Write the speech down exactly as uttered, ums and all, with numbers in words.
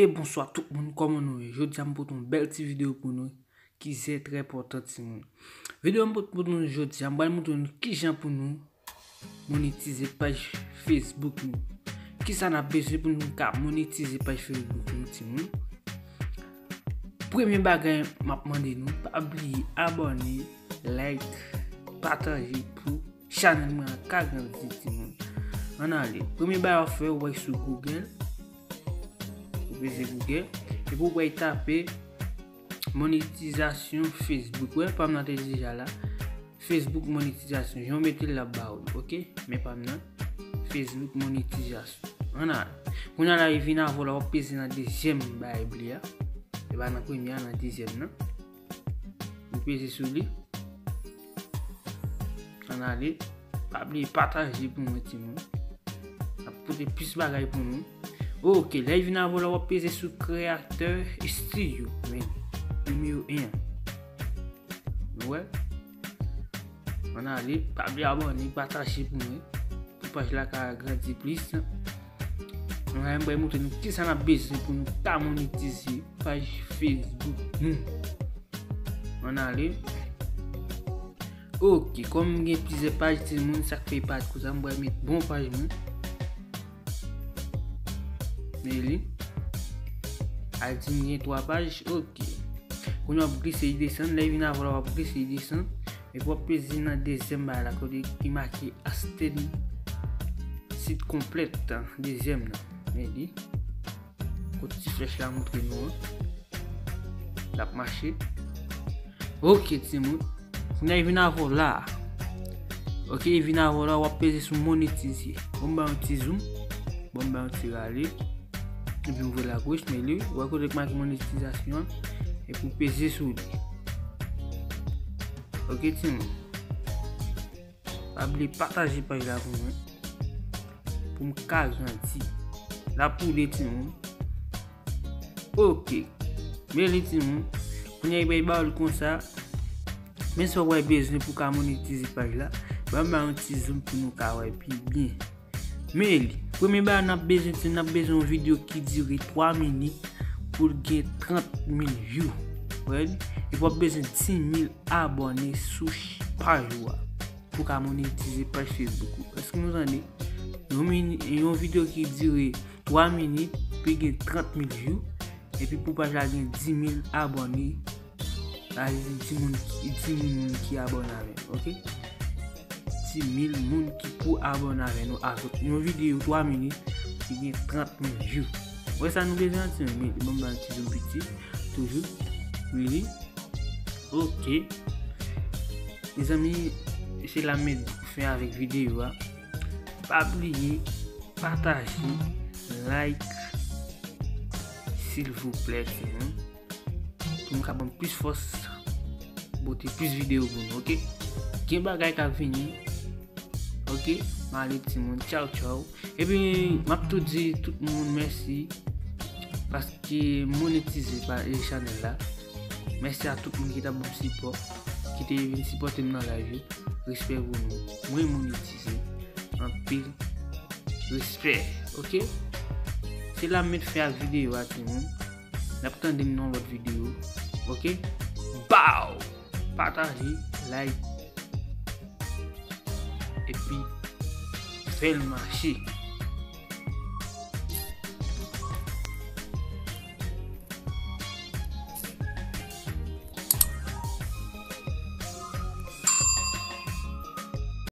E bonswa tout moun, kòman nou ye? Jodi a m pote yon bèl ti videyo pou nou ki se trè enpòtan, timoun. Videyo m pote pou nou jodi a, m pral montre nou kijan pou nou monetize paj Facebook nou. Kisa n ap bezwen pou nou ka monetize paj Facebook nou, timoun? Premye bagay m ap mande nou, pa bliye abòne, like, pataje pou chanèl mwen an ka grandi, timoun. Ann ale. Premye bagay w ap fè, w ap sou Google. Ou peze Google. Epi w pral tape monetizasyon Facebook. Wè, pa m nan te deja la. Facebook monetizasyon. Jan w mete l la ba w, ok? Men pa m nan. Facebook monetizasyon. Ann ale. Kounye a la, li vin avè w la, w ap peze nan dezyèm bagay bli a. E pa nan premye a, nan dezyèm nan. Ou peze sou li. Ann ale. Pa bliye pataje pou mwen, timoun. N ap pote plis bagay pou nou. Ok, lè l vin avè w la, w ap peze sou Creator Studio, men nimewo en an. Nou wè? Ann ale, pa bliye abòne, pataje pou mwen. Pou paj la ka grandi plis. Ann ale, m pral montre nou kisa n ap bezwen pou nou ka monetize paj Facebook nou. Ann ale. Ok, kòm m gen plizyè paj, timoun, sa k fè li parèt konsa, m pral met bon paj mwen. Men li. Al di m gen twa paj, ok. Kounye a w ap glise li desann, lè li vin avè w la, w ap glise li desann. Epi w ap peze nan dezyèm bagay la, kote ki make Aston sit konplèt, dezyèm nan. Men li. Kot ti flèch la montre nou an. L ap mache. Ok, timoun. Kounye a, li vin avè w la. Ok, li vin avè w la, w ap peze sou monetize. Bon, m ba yon ti zoom. Bon, m ba yon ti rale. Epi m voye l agoch, men li, w wè kote k make monetizasyon an. Epi w peze sou li. Ok, timoun. Pa bliye pataje paj la pou mwen. Pou m ka grandi. L ap woule, timoun. Ok. Men li, timoun. Kounye a, li bay ba w li konsa. Men sa w pral bezwen pou w ka monetize paj la. Ban m ba yon ti zoom pou nou ka wè pi byen. Men li. Premye bagay n ap bezwen, timoun, n ap bezwen yon videyo ki dire twa minit pou l gen trant mil view. Wè li? Epi w ap bezwen dis mil abòne sou ch-, paj ou a. Pou ka monetize paj Facebook ou. Èske nou tande? Yon mini-, yon videyo ki dire twa minit, pou gen trant mil view, epi pou paj la gen dis mil abòne, sa vle di dis moun ki, dis mil moun ki abòne avè nou, ok? Dis mil moun ki pou abòne avè nou, avèk yon videyo twa minit, ki gen trant mil view. Wè sa nou bezwen an, timoun, men li ban m ba yon ti zoom piti, toujou, really. Ok. Mezanmi, se la m met fen avèk videyo a. Pa bliye pataje, like, silvouplè, timoun. Pou m ka ban m plis fòs, pote plis videyo pou nou, ok? Gen bagay k ap vini. Ok? M ale, timoun. Tchaw, tchaw. Epi, m ap tou di tout moun mèsi. Paske m monetize pa, e, chanèl la. Mèsi a tout moun ki t ap ban m sipò, ki te vin sipòte m nan live yo. Respè pou nou. Mwen monetize. Anpil respè. Ok? Se la m met fen ak videyo a, timoun. N ap tande m nan lòt videyo. Ok? Bow! Pataje, like. Epi, fè l mache.